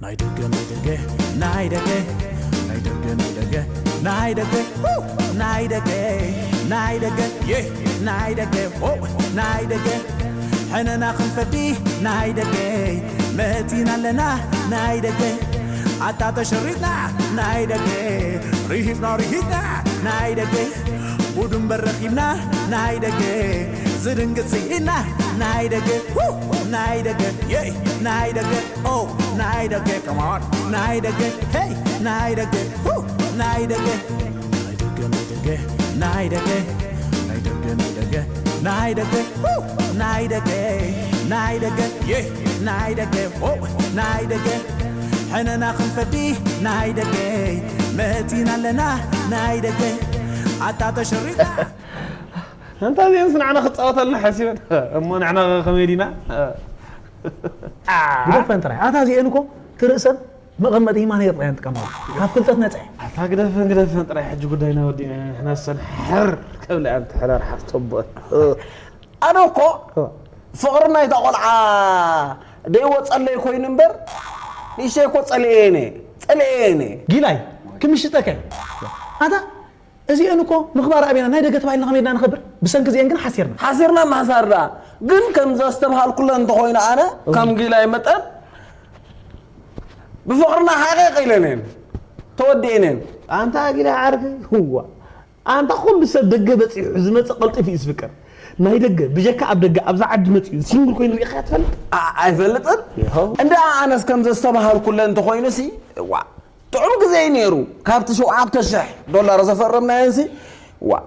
ናይ ደገ ናይ ደገ ናይ ደገ ናይ ደገ ናይ ደገ ው! ናይ ደገ ናይ ደገ የ ናይ ደገ ው! ናይ ደገ ሕነና ክንፈዲ ናይ ደገ መቲና ኣለና ናይ ደገ ኣታ ተሸሪጥና ናይ ደገ ርሂጽና ርሂጽና ናይ ደገ ጉድ እምበር ረኺብና ናይ ደገ ዝድንግጽ ስኢና ናይ ደገ ው! ናይ ደገ የ ናይ ደገ ኦ ናይ ደገ come on ናይ ደገ ሄይ ናይ ደገ ው! ናይ ደገ ናይ ደገ ናይ ደገ ናይ ደገ ናይ ደገ ናይ ደገ ናይ ደገ ው! ናይ ደገ ናይ ደገ የ ናይ ደገ ኦ ናይ ደገ ሕነና ክንፈዲ ናይ ደገ መቲና ኣለና ናይ ደገ ኣታ ተሸሪጥና ኣንታ እዚአን ንዓና ክጻወታልና ሓሲበን እሞ ንዓና ከመይ ዲና ግደፈን ጥራይ ኣታ እዚአን እኮ ትርእሰን መቐመጢ ማኔር ጥራይ ንጥቀመሉ ካብ ፍልጠት ነጻ እየን ኣታ ግደፈን ግደፈን ጥራይ ሕጂ ጉዳይና ወዲና ንሕና ሰን ሕር ከብላ ኣንቲ ሕራር ሓፍቶ እቦ ኣነ እኮ ፍቕሪ ናይታ ቆልዓ ደይወፀለይ ኮይኑ እምበር ንእሽተይ እኮ ፀልኤ እየ ነየ፣ ፀልኤ እየ ነየ። ጊላይ ክምሽጠካ እዩ ኣታ እዚአን እኮ ምኽባር ኣቢና ናይ ደገ ተባሂልና ከመይ ኢልና ንኸብር ብሰንኪ እዚአን ግን ሓሲርና ሓሲርና ምሕሳር ደኣ ግን ከም ዘስተብሃልኩለን እንተኾይኑ ኣነ ከም ጊላይ መጠን ብፍቕርና ሓቒቕ ኢለን እየን ተወዲኤን እየን ኣንታ ጊላይ ዓርኪ ህዋ ኣንታ ኩሉ ሰብ ደገ በጺሑ ዝመጽእ ቀልጢፉ እዩ ዝፍቀር ናይ ደገ ብጀካ ኣብ ደገ ኣብዛ ዓዲ መጺኡ ሲንግል ኮይኑ ሪኢኻ ትፈልጥ ኣይፈልጥን እንዳ ኣነስ ከም ዘስተባሃልኩለ እንተኮይኑሲ ዋ ጥዑም ግዜ እዩ ነይሩ ካብቲ ሸውዓተ ሽሕ ዶላር ዘፈረምናየንሲ ዋ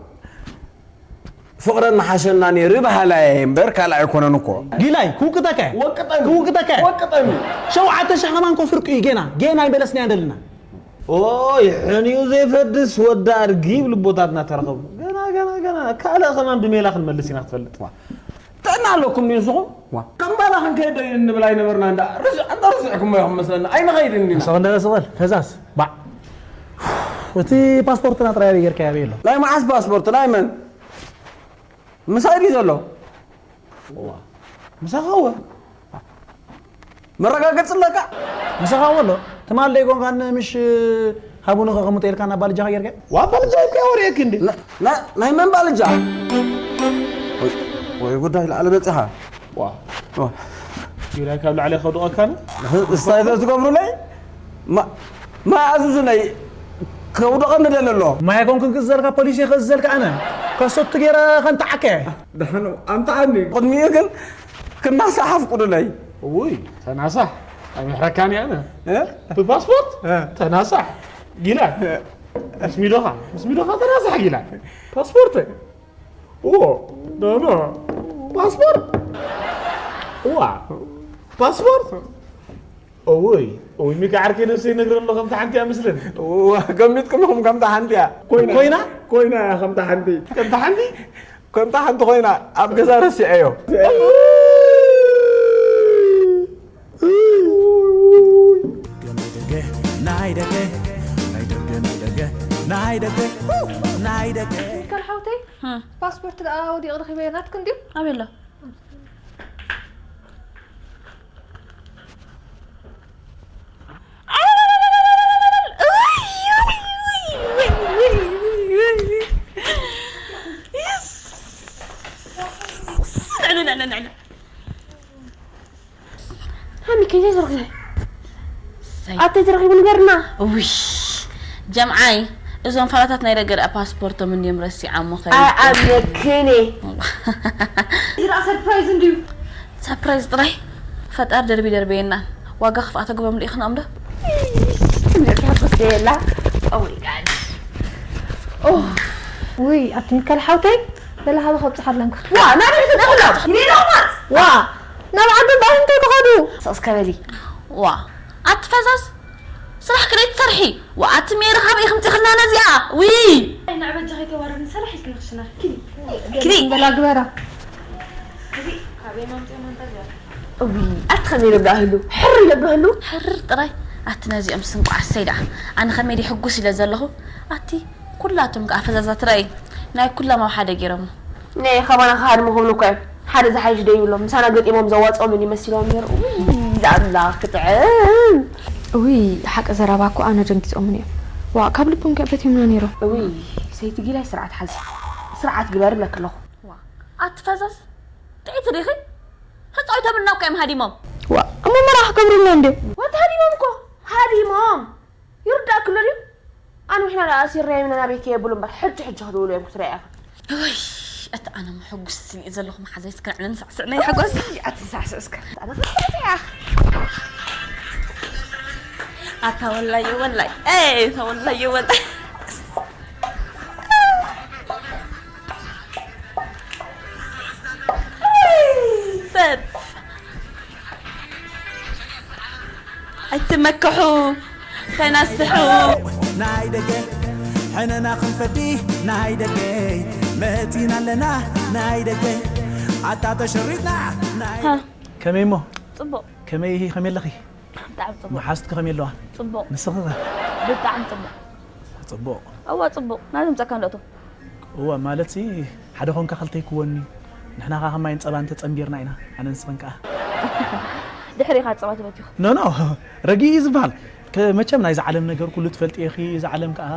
ፍቕረን ምሓሸና ነይሩ ይበሃላ እየ እምበር ካልእ ኣይኮነን እኮ ጊላይ ክውቅጠካ እየ ወቅጠኒ ክውቅጠካ እየ ወቅጠኒ ሸውዓተ ሽሕ ከማን ኮ ፍርቂ እዩ ጌና ጌና ኣይመለስናያ ዘለና ኦይ ሕንዩ ዘይፈድስ ወዲ ኣድጊ ይብሉ ኣቦታትና ተረኸቡ ገና ገና ገና ካልእ ከማን ብሜላ ክንመልስ ኢና ክትፈልጥ ጥዕና ኣለኩም ድዩ ንስኹም ከም ባላ ክንከይድ ዶ እንብል ኣይነበርና እንዳ ርስዕ እንዳ ርስዕኩሞ ኢኹም መስለና ኣይንኸይድን ኢና ሰኸንደረ ስቕ በል ፈዛዝ ባዕ እቲ ፓስፖርትና ጥራይ ኣበይ ጌርካዮ ኣበይ ኣሎ ናይ መዓስ ፓስፖርት ናይ መን ምሳይ ድዩ ዘሎ ምሳኻ እወ መረጋገፂ ኣለካ ምሳኻ እወ ኣሎ ትማል ደይኮንካን ምሽ ሃቡኒ ከቐምጦ ኢልካ ናብ ባልጃኻ ጌርካ ዋ ባልጃ ኢልካ ወሬ ክንዲ ናይ መን ባልጃ ወይ ጉዳይ ላዕሊ በፂኻ ዋ ዩላይ ካብ ላዕሊ ከውድቐካ ዶ እስታይ ትገብሩለይ ማይ ኣዙዙለይ ከውድቐኒ ደለ ኣሎ ማይ ኮንኩን ክእዘልካ ፖሊስ እየ ክእዘልካ ኣነ ከሰቱ ገይረ ከንትዓከ ደሓን ኣምትዓኒ ቅድሚኡ ግን ክናሳሕ ኣፍቁዱለይ ውይ ተናሳሕ ኣይምሕረካን እየ ኣነ ብፓስፖርት ተናሳሕ ጊላ ምስ ሚዶኻ ምስ ሚዶኻ ተናሳሕ ጊላ ፓስፖርት ኦ ኖ ኖ ፓስፖርት ዋ ፓስፖርት እውይ እውይ ሚካ ዓርከይ ነብሰይ ነግረ ኣሎ ከምታ ሓንቲ እያ ምስልን ገሚጥኩም ኢኹም ከምታ ሓንቲ እያ ኮይና ኮይና እያ ከምታ ሓንቲ ከምታ ሓንቲ ከምታ ሓንቲ ኮይና ኣብ ገዛ ረሲዐዮ ናይ ደገ ናይ ደገ ናይ ደገ ናይ ደገ ናይ ደገ ናይ ደገ ሚካል ሓውተይ ፓስፖርት ደኣ ወዲቕ ረኺበዮ ናትክን ድዩ ኣበይ ኣሎ ሃኒ ከይደ ዝረኽበ ኣተይ ትረኺቡ ንገርና ውሽ ጀምዓይ እዞም ፋላታት ናይ ደገ ደኣ ፓስፖርቶም እንድዮም ረሲዓሞ ከይዱ ኣኣምነክን እየ እዚ ደኣ ሰርፕራይዝ እንድዩ ሰርፕራይዝ ጥራይ ፈጣር ደርቢ ደርበየና ዋጋ ክፍኣተ ግቦም ልኢኽንኦም ዶ ትምህርቲ ሕጉስ የላ ኦማይ ጋድ ውይ ኣቲ ሚካል ሓውተይ በላ ሃበ ከብፅሓለንካ ዋ ናበይ ትደውሎም ሜዳማት ዋ ናብ ዓዲ እንታይ ክኸዱ ሰስከበሊ ዋ ኣቲ ፈዛዝ ስራሕ ክደይ ትሰርሒ ወኣቲ ሜሪ ካበይ ክምፂኽልና ነዚኣ ውይ ንዕበጃ ከይተዋርድኒ ሰራሕ ኢልክኒ ክሽና ኪዲ በላ ግበራ እዊ ኣቲ ከመይ ኢለ ብዳህሉ ሕር ኢለ ብዳህሉ ሕር ጥራይ ኣቲ ነዚኦም ስንቋ ኣሰይ ደኣ ኣነ ከመይ ድየ ሕጉስ ኢለ ዘለኹ ኣቲ ኩላቶም ከኣ ፈዛዛት ራእይ ናይ ኩሎም ኣብ ሓደ ገይሮሞ ናይ ካባና ክሃድሙ ክብሉ እኮ እዮም ሓደ ዝሓይሽ ደይብሎም ምሳና ገጢሞም ዘዋፅኦምን ይመሲሎም ነይሩ እዛ ኣምላኽ ክጥዕም እውይ፣ ሓቂ ዘረባ እኮ ኣነ ደንጊጾምን እዮም። ዋ፣ ካብ ልቦም ከ በትዮምና ነይሮም። እውይ፣ ሰይቲ ጊላይ ስርዓት ሓዚ። ስርዓት ግበር ብለኪ ኣለኹ። ዋ፣ ኣቲ ፈዛዝ፣ ጥዒቲ ዲኺ? ህፃውቶም እናብካ እዮም ሃዲሞም። ዋ፣ እሞ መርዓ ክገብሩልና እንድዮም። ወት ሃዲሞም እኮ፣ ሃዲሞም። ይርዳእኪ ኣሎ ድዩ? ኣንዊሕና ደኣ ኣሲርናዮም ኢና ናበይ ከየብሉ እምበር፣ ሕጂ ሕጂ ክትብሉ እዮም ክትሪኣ ኢኻ። እወይ፣ እቲ ኣነ ምሕጉስ ስኒኤ ዘለኹ መሓዛይ እስከ ንዕነን ሳዕስዕ ናይ ሓጎስ። ኣቲ ሳዕስዕ እስከ። ኣነ ክትፈልጥ እያ። ኣታ ወላየ ወላይ፣ ኤ፣ ኣታ ወላየ ወላይ። ሰብ ኣይትመክሑ፣ ተናስሑ። ናይ ደገ ሕነና ክንፈዲ ናይ ደገ መፂና ኣለና ናይ ደገ ኣታ ተሸሪጥና ናይ ሃ፣ ከመይ እሞ? ፅቡቕ። ከመይ ኢኺ? ከመይ ኣለኺ? ብጣዕሚ ፅቡቕ። መሓዝትኪ ከመይ ኣለዋ? ፅቡቕ። ንስኺ ኸ? ብጣዕሚ ፅቡቕ። ፅቡቕ። እወ ፅቡቕ። ናይዞም ጸካ እንዳእቶም። እወ ማለትሲ ሓደ ኾንካ ክልተ ኣይክወንን'ዩ። ንሕና ኸኣ ከም ማይን ጸባን ተጸንቢርና ኢና ኣነን ንስኽን ከኣ። ድሕሪኻ ጸባ ትበትዩ። ኖ ኖ ረጊእ እዩ ዝበሃል። ከ- መቸም ናይዛ ዓለም ነገር ኩሉ ትፈልጢ ኢኺ። እዛ ዓለም ከኣ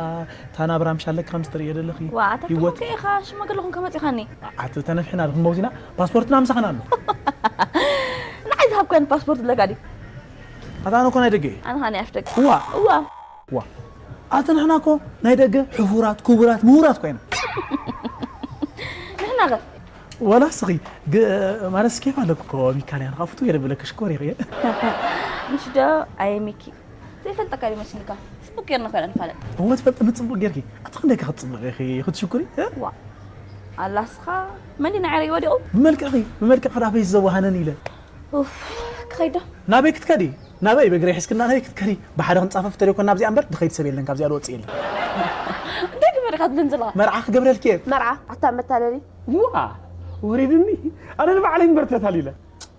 እታ ናብራ ምሽ ኣለኪ ከምዚ ትርእዮ ዘለኺ። ዋ ኣታ ህይወት ከመይ ኢኻ ሽማግለ ኹንካ መጺኻኒ። ኣቲ ተነፊሕና ዶ ክንመውት ኢና? ፓስፖርትና ምሳኽና ኣሎ። ንዓይ ዝሃብካኒ ፓስፖርት ኣለካ ድዩ? ኣታ ኣነ እኮ ናይ ደገ እየ። ኣነ ኸኣ ናይ ኣፍ ደገ። እዋ እዋ። ዋ ኣቲ ንሕና እኮ ናይ ደገ ሕፉራት ክቡራት ምሁራት እኮ ኢና። ንሕና ኸ ወላ እስኺ ግ- ማለት ስኬፍ ኣለኩ እኮ ሚካልያን ካብ ፍትው የለ ብለክ ሽኮር ይኽየ ምሽ ዶ ኣየ ሚኪ ዘይፈልጠካ ዶ መስልካ? ጽቡቅ ጌርና እኮ ኢና ንፋለጥ። እወ ትፈልጥኒ ጽቡቅ ጌርኪ ኣቲ ክንደይ ከ ክትጽብቂ ኢኺ ክትሽኩሪ እ? ዋ ኣላስኻ መን ዲና ዕረይ ወዲቑ? ብመልክዕኺ ብመልክዕ ክዳፈይ ዘዋሃነን ኢለ ኡፍ ክኸይዶ ናበይ ክትከዲ ናበይ በግረይ ሒዝክና ናበይ ክትከዲ ብሓደ ክንጻፈፍ ተደኮና ኣብዚኣ እምበር ድኸይድ ሰብ የለን ካብዚኣ ዝወጽእ የለን እንታይ ግበር ኢኻ ትብልን ዘለኻ? መርዓ ክገብረልኪ እየ መርዓ ኣታ መታለሊ ዋ ወሪድኒ ኣነ ንባዕለይ እምበር ተታሊለ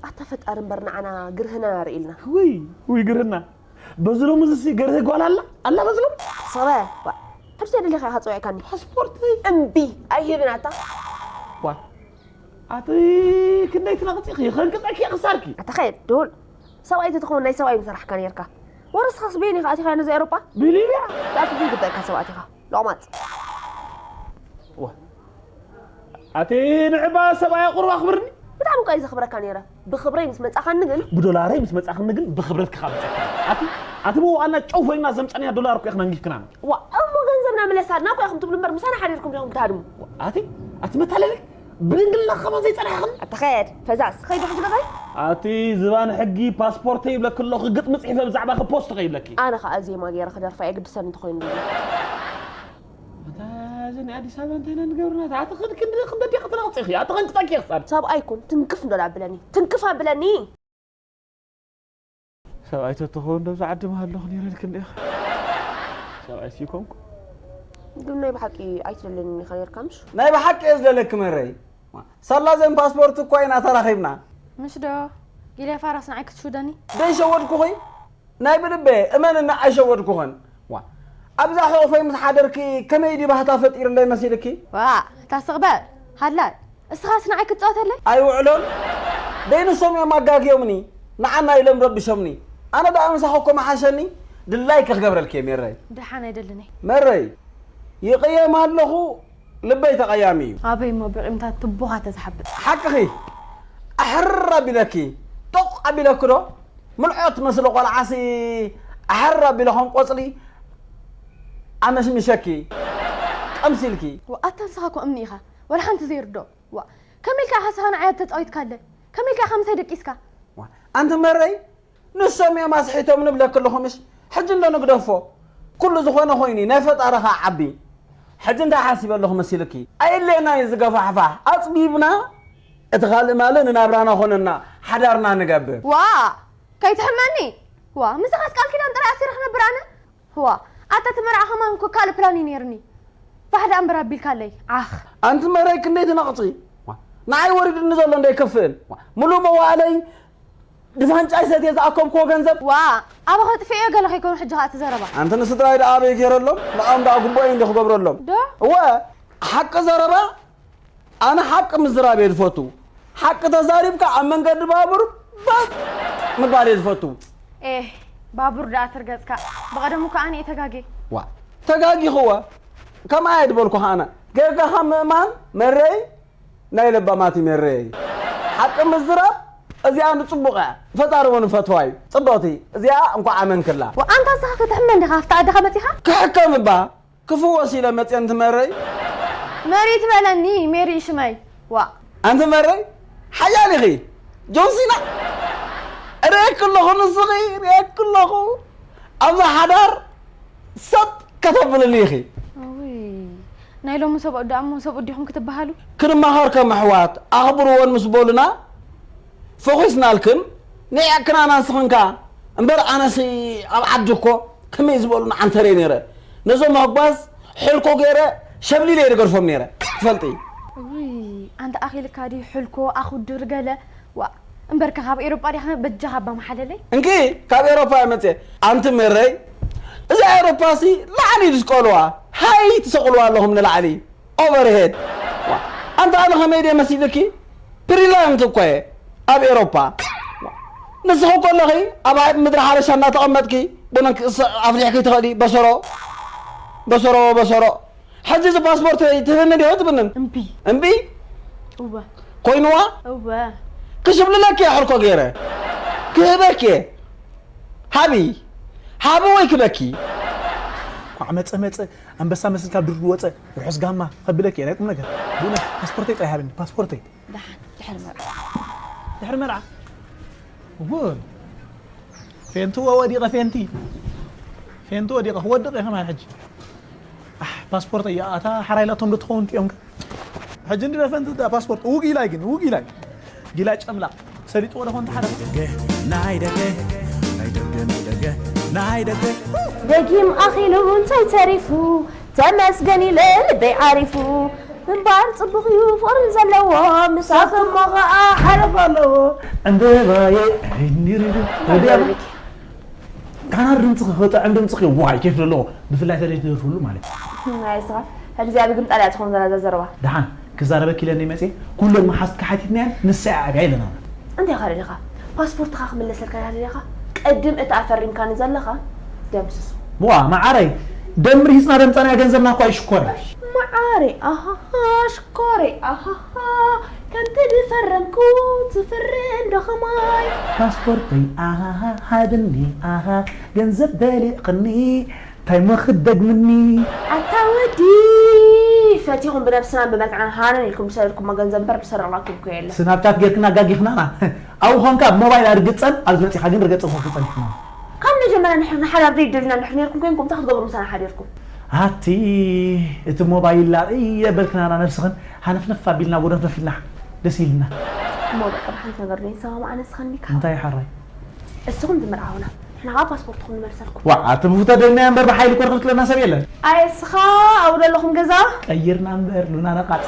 ኣታ ፈጣሪ እምበር ንዓና ግርህና ርኢልና ውይ ውይ ግርህና በዚ ሎሚ እዚ ገርህ ጓል ኣላ ኣላ በዚ ሎሚ ሰበ ሕርሲ ደሊኻ ኢኻ ፀዊዕካኒ ፓስፖርት እምቢ ኣይህብን ኣታ ዋ ኣቲ ክንደይ ትነቕፂ ኺ ኸንቅፀኪ ክሳርኪ ኣታ ኸየድ ድሁል ሰብኣይ ተትኸውን ናይ ሰብኣይ ምሰራሕካ ነርካ ወረስኻስ በይን ኢኻ ኣቲኻ ነዚ ኤሮጳ ብሊብያ ብኣቲ ዘይግበእካ ሰብኣት ኢኻ ሎማፅ ኣቲ ንዕባ ሰብኣይ ቁሩብ ኣኽብርኒ ብጣዕሚ እኳ እዩ ዘኽብረካ ነይረ ብኽብረይ ምስ መጻኻኒ ግን ብዶላረይ ምስ መጻኽኒ ግን ብኽብረት ክኻ መጸካ ኣቲ ኣቲ ብኡ ኣና ጨው ኮይና ዘምጸንያ ዶላር እኮ ኢኽና ንጊፍክና ዋ እሞ ገንዘብና ምለሳልና እኮ ኢኹም ትብሉ እምበር ምሳና ሓዲርኩም ዲኹም ትሃድሙ ኣቲ ኣቲ መታለሊ ብድንግልና ከማን ዘይጸናሕኽን ኣቲ ኸየድ ፈዛዝ ኸይዱ ሕጂ ገዛይ ኣቲ ዝባን ሕጊ ፓስፖርተይ ይብለክ ኣለኹ ግጥሚ ጽሒፈ ብዛዕባኺ ፖስት ከይብለኪ ኣነ ኸኣ ዜማ ገይረ ክደርፋ የግድሰኒ እንተኾይኑ ኣታ እዘን ኣዲስ ኣበባ እንታይ ኢና ንገብርና ኣቲ ክንዲ ክንደዲ ክትነቕፂ ኢኺ ኣቲ ከንቅጠኪ ክሳድ ሰብኣይ ኩን ትንክፍ እንዶ ኣብለኒ ትንክፍ ኣብለኒ ሰብኣይ ተትኸውን ዶ ኣብዚ ዓዲ ምሃለኹ ነይረ ኢልኪ እንዲኺ ሰብኣይ ስይኮንኩ ግን ናይ ብሓቂ ኣይትደልየንን ኢኻ ነርካ ምሽ ናይ ብሓቂ እየ ዝደለኪ መረይ ሳላ ዘን ፓስፖርት እኳ ኢና ተራኺብና ምሽ ዶ ጊልያ ፋራስ ንዓይ ክትሽውደኒ ደይሸወድኩኺ ናይ ብልበ እመንኒ ኣይሸወድኩኽን ዋ ኣብዛ ሕቑፈይ ምስ ሓደርኪ ከመይ ድዩ ባህታ ፈጢርለይ መሲልኪ ዋ እታ ስቕ በል ሃላይ እስኻስ ንዓይ ክትጻወተለይ ኣይውዕሎን ደይ ንሶም እዮም ኣጋግዮምኒ ንዓና ኢሎም ረብሾምኒ ኣነ ደኣ ምሳኺ እኮ መሓሸኒ ድላይኪ ክገብረልኪ እየ ሜረይ ደሓን ኣይደልን እየ መረይ ይቕየም ኣለኹ ልበይ ተቐያሚ እዩ ኣበይ እሞ ብቂምታት ትቦኻ ተዝሓብጥ ሓቅኺ ኣሕር ኣቢለኪ ጦቕ ኣቢለኪ ዶ ምልዖ ትመስሊ ቆልዓሲ ኣሕር ኣቢለ ከም ቆፅሊ ኣመሽሚሸኪ ቀምሲልኪ ኣታ ንስኻ እኮ እምኒ ኢኻ ወላ ሓንቲ ዘይርድኦ ዋ ከመይ ኢልካ ኢኻ ስኻ ንዓይ ተፃዊትካለ ከመይ ኢልካ ኢኻ ምሳይ ደቂስካ ኣንቲ መረይ ንሶም እዮም ኣስሒቶም ንብለኪ ኣለኹ ምሽ ሕጂ እንዶ ንግደፎ ኩሉ ዝኾነ ኮይኑ ናይ ፈጣሪ ኸዓ ዓቢ ሕጂ እንታይ ሓሲበ ኣለኹ መሲልኪ ኣየድልየና እዩ ዝገፋሕፋሕ ኣፅቢብና እቲ ካልእ ማለ ንናብራና ኾነና ሓዳርና ንገብር ዋ ከይትሕመኒ ዋ ምስኻስ ቃል ኪዳን ጥራይ ኣሲረ ክነብር ኣነ ዋ ኣታ እቲ መርዓ ኸማን እኮ ካልእ ፕላን እዩ ነይርኒ ፋሕ ደኣ እምበር ኣቢልካለይ ዓኽ ኣንቲ መረይ ክንደይ ትነቕፂ ንዓይ ወሪድኒ ዘሎ እንዶ ኣይከፍእን ሙሉእ መዋእለይ ብፋንጫይ ሰትየ ዝኣከብክዎ ገንዘብ ዋ ኣባኻ ጥፍኤዮ ገለ ከይኮኑ ሕጂ ኸኣ እቲ ዘረባ ኣንቲ ንስድራይ ደኣ ኣበይ ገይረሎም ንኦም ደኣ ጉቦ እዩ እንዶ ክገብረሎም ዶ እወ ሓቂ ዘረባ ኣነ ሓቂ ምዝራብ እየ ዝፈቱ ሓቂ ተዛሪብካ ኣብ መንገዲ ባቡር በጥ ምባል እየ ዝፈቱ ኤህ ባቡር ደኣ ትርገጽካ። ብቐደሙ ከኣ ኣነ እየ ተጋግየ። ዋ ተጋጊኽዎ። ከምኣ እየ ዝበልኩኻ ኣነ። ጌጋኻ ምእማን መረይ ናይ ለባማት እዩ መረይ። ሓቂ ምዝራብ እዚኣ ንጽቡቕ እያ። ፈጣሪ እውን ፈትዋ እዩ። ጽብቕቲ እዚኣ እንኳዕ ኣመንክላ። ወኣንታ ንስኻ ክትሕመ እንዲኻ ኣብታ ኣደኻ መጺኻ? ክሕከም እባ ክፍወስ ኢለ መፅየ እንትመረይ። መሪ ትበለኒ ሜሪ ሽመይ። ዋ ኣንቲ መረይ ሓያል ኢኺ ጆንሲና። ርእየኪ ኣለኹ ንስኺ ርእየኪ ኣለኹ። ኣብዛ ሓዳር ሰጥ ከተብልኒ ኢኺ። ውይ ናይ ሎሚ ሰብኡት ደኣ እሞ ሰብኡት ዲኹም ክትበሃሉ? ክንመሃር ከም ኣሕዋት ኣኽብርወን ምስ በሉና ፈኺስናልክን ንዒቕክናና ንስኽን ከኣ። እምበር ኣነሲ ኣብ ዓዲ እኮ ከመይ ዝበሉኒ ዓንተረይ ነይረ። ነዞም ኣህጓዝ ሕልኮ ገይረ ሸብሊለ እየ ዝገድፎም ነይረ ትፈልጢ። ውይ ኣንተ ኣኺልካ ድዩ ሕልኮ ኣኹድር ገለ። ዋ እምበርካ ካብ ኤሮጳ ዲኻ በጃኻ ኣባ መሓለለይ? እንኪ ካብ ኤሮፓ እየ መፅየ። ኣንቲ መረይ እዛ ኤሮፓ ሲ ላዕሊ ድስቀልዋ ሃይ ትሰቕልዋ ኣለኹም ንላዕሊ ኦቨርሄድ። ኣንታ ኣነ ከመይ ድየ መሲልኪ ብሪላንት እኮ እየ ኣብ ኤሮፓ። ንስኺ እኮ ኣለኺ ኣብ ምድሪ ሓበሻ እናተቐመጥኪ ቡን ኣፍሊሕኪ ትኽእሊ በሰሮ በሰሮ በሰሮ። ሕጂ እዚ ፓስፖርት ትህብኒ ዲኺ ትብንን? እምቢ እምቢ እወ ኮይንዋ እወ ክሽብልለኪ እየ ሕርኮ ገይረ ክህበኪ እየ። ሃቢ ሃቢ ወይ ክበኪ። ኳዕ መጸ መጸ ኣንበሳ መስል ካብ ድርዱ ወጸ ርሑስ ጋማ ከብለኪ እየ ናይ ቁም ነገር። ብእውነት ፓስፖርተይ ጥራይ ሃብኒ ፓስፖርተይ። ደሓን ድሕሪ መርዓ ድሕሪ መርዓ እወ ፌንትዎ ወዲቐ ፌንቲ ፌንትዎ ወዲቐ ክወድቕ እየ ከማን ሕጂ። ኣሕ ፓስፖርት እያ ኣታ ሓራይ ላቶም ዶ ትኸውን ቲኦም ከ ሕጂ እንዲ ነፈንቲ እታ ፓስፖርት እው ጊላይ ግን እው ጊላይ ጊላይ ጨምላቕ ሰሊጥዎ ዶ ኾን ተሓደ ደገ ናይ ደገ ናይ ደገ ናይ ደገ ናይ ደገ ደጊም ኣኺሉ እንታይ ተሪፉ ተመስገን ኢለ ልበይ ዓሪፉ ምንባር ጽቡቕ እዩ ፍቕሪ ዘለዎ ምሳኺ እሞ ኸኣ ሓለፍ ኣለዎ። ዕንበባየ ሪሪሪ ወዲያ ካናር ድምፅኺ ክጥዕም ድምፅኺ ዋይ ኬፍ ዘለዎ ብፍላይ ተለይ ትደርፍሉ ማለት እዩ። ናይ ስኻ ሕዚ እዚኣ ብግምጣል እያ ትኸውን ዘላ እዛ ዘረባ። ደሓን ክዛረበኪ ኢለኒ መፅየ ኩለን መሓዝትካ ሓቲትናየን ንሳ እያ ኣብያ ኢለና። እንታይ ኢኻ ደሊኻ? ፓስፖርትኻ ክምለሰልካ ኢኻ ደሊኻ? ቅድም እታ ኣፈሪምካኒ ዘለኻ ደምስሶ። ዋ መዓረይ ደም ርሂፅና ደምፀናዮ ገንዘብና እኳ እዩ ሽኮረይ። መዓረይ ኣሃሃ ሽኮረይ ኣሃሃ ከምቲ ዝፈረምኩ ትፍርም ዶ ኸማይ? ፓስፖርተይ ኣሃሃ ሃብኒ ኣሃ ገንዘብ በሊዕኽኒ እንታይ እሞ ክትደግምኒ? ኣታ ወዲ ፈቲኹም ብነብስናን ብመልክዕናን ሃነን ኢልኩም ዝሰደድኩሞ ገንዘብ እምበር ዝሰረቕናኩም እኮ የለን። ስናፕቻት ጌርክና ኣጋጊኽናና ኣብኡ ኾንካ ብሞባይል ኣርግፀን ኣብዚ መፂኻ ግን ርገፀ ኮንክ ፀኒሕና። ካብ መጀመርያ ንሕና ሓዳር ዘይደልና እንድሕር ኔርኩም ኮይንኩም እንታይ ክትገብሩ ምሳና ሓዲርኩም? ኣቲ እቲ ሞባይል ላዕሊ የበልክናና ነብስኽን ሃነፍነፍ ኣቢልና ጎደንፈፍ ኢልና ደስ ኢልና። እሞ በቃ ብሓንቲ ነገር ዶ ይንሰማማዕ ኣነስኻን ሚካ? እንታይ ሓራይ እስኹም ትምርዓውና ንሕና ከዓ ፓስፖርትኹም ንመልሰልኩም። ዋዕ ኣቲ ብፉተ ደልናያ እምበር ብሓይሊ ኮር ክልክለና ሰብ የለን። ኣይ እስኻ ኣብኡ ዘለኹም ገዛ ቀይርና እምበር ሉና ነቓጽ።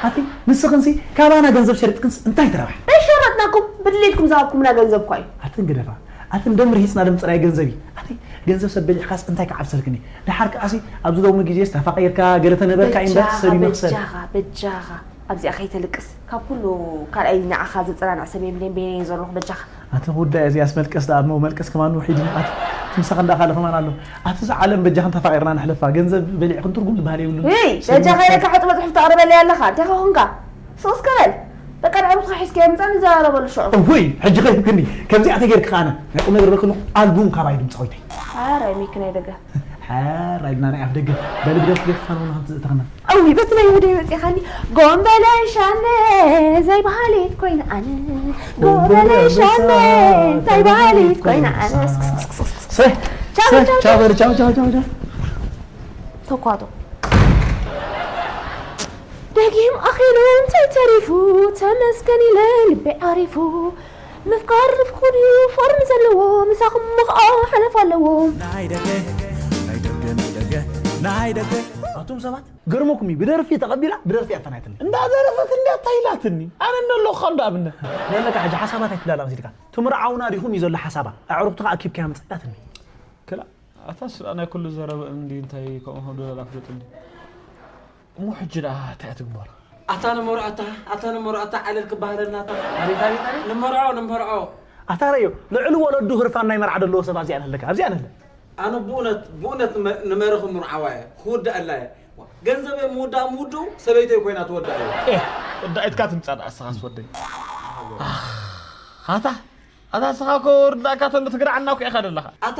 ኣቲ ንስኽንሲ ካባና ገንዘብ ሸሪጥክንስ እንታይ ትረብሓ? ኣይሸረጥናኩም ብድሌትኩም ዝሃብኩምና ገንዘብ እኳ እዩ። ኣትን ግደፋ ኣትን ደም ርሂጽና ደም ጽራይ ገንዘብ እዩ። ኣቲ ገንዘብ ሰብ በሊዕካስ እንታይ ክዓብሰልክኒ? ደሓር ከኣሲ ኣብዚ ሎሚ ግዜስ ተፋቒርካ ገለ ተነበርካ እዩ እምበር ሰብ ይመኽሰል። በጃኻ በጃኻ ኣብዚኣ ከይተልቅስ ካብ ኩሉ ካልኣይ ንዓኻ ዘጸናንዕ ሰብ የብለይን በይነይ እየ ዘለኹ በጃኻ። ኣቲ ጉዳይ እዚ ኣስመልቀስ ደኣ እሞ መልቀስ ከማን ውሒድ ኣቲ ትምሳኽ እንዳ ካልእ ከማን ኣሎ ኣቲ እዛ ዓለም በጃኽን ተፋቒርና ንሕለፋ ገንዘብ በሊዕኽን ትርጉም ዝበሃል የብሉን እይ በጃኻ ኢለካ ሕጡመት ሕፍ ተቕርበለይ ኣለኻ እንታይ ኸኹንካ ስቕስ ከበል በቃ ንዕሩትኻ ሒዝካዮ ምጻእ ንዘራረበሉ ሽዑ እውይ ሕጂ ኸይብክኒ ከምዚኣ ተጌርክ ኸኣነ ናይ ቁም ነገር በክሉ ኣልቡም ካባይ ድምፂ ኾይተይ ኣረ ሚክ ናይ ደገ ሓራይ ድና ናይ ኣፍ ደገ በሊ ብደስ ጌርካ ኸነውና ከምትዝእተኸና እውይ በቲ ናይ ወደይ መፂኻኒ ጎንበለይ ሻነ ዘይበሃሊት ኮይነ ኣነ ጎንበለይ ሻነ እንታይ በሃሊት ኮይነ ኣነ ቻው በል ቻው ቻው ቻው ቻው ተኳቶ ደጊም ኣኺሉ እንታይ ተሪፉ ተመስገን ኢለ ልበይ ዓሪፉ ምፍቃር ርፍኩ ድዩ ፍቕሪ ዘለዎ ምሳኹም ምኽኣ ሓለፍ ኣለዎ ናይ ደገ ናይ ደገ ናይ ደገ ናይ ደገ ኣቱም ሰባት ገርመኩም እዩ ብደርፊ ተቐቢላ ብደርፊ ኣፈናይትኒ እንዳዘረፈት እንዲ ኣታይላትኒ ኣነ እንደለኹ እንዶ ኣብነት ዘለካ ሕጂ ሓሳባት ኣይትላላ መሲልካ ትምርዓውና ዲኹም እዩ ዘሎ ሓሳባ ኣዕሩኽትኻ ኣኪብካያ ምፅላትኒ ክላ ኣታ ስላ ናይ ኩሉ ዘረበ እንዲ እንታይ ከምኡ ከም ደለላ ፍለጥ እንዲ እሞ ሕጂ ደኣ እንታይ ትግበር ኣታ ንመርዖ ኣታ ኣታ ንመርዖ ኣታ ዓለል ክበሃለልና ኣታ ኣቤት ኣቤት ኣቤት ንመርዖ ንመርዖ ኣታ ረዮ፣ ልዕሊ ወለዱ ህርፋን ናይ መርዓ ዘለዎ ሰብ ኣብዚኣ ኣለካ፣ ኣብዚኣ ኣለ። ኣነ ብእውነት፣ ብእውነት ንመ-፣ ንመርኺ ምርዓዋ እየ፣ ክውዳእ ኣላ እየ። ገንዘበይ ምውዳእ ምውድኡ ሰበይተይ ኮይና ትወዳእ እየ። ኤህ፣ ወዳኢትካ ትምጻእ ደኣ እስኻስ ወደይ። ኣታ፣ ኣታ እስኻ እኮ ርዳእካ ተሎ ትግርዓና እኮ ኢኻ ዘለኻ። ኣታ፣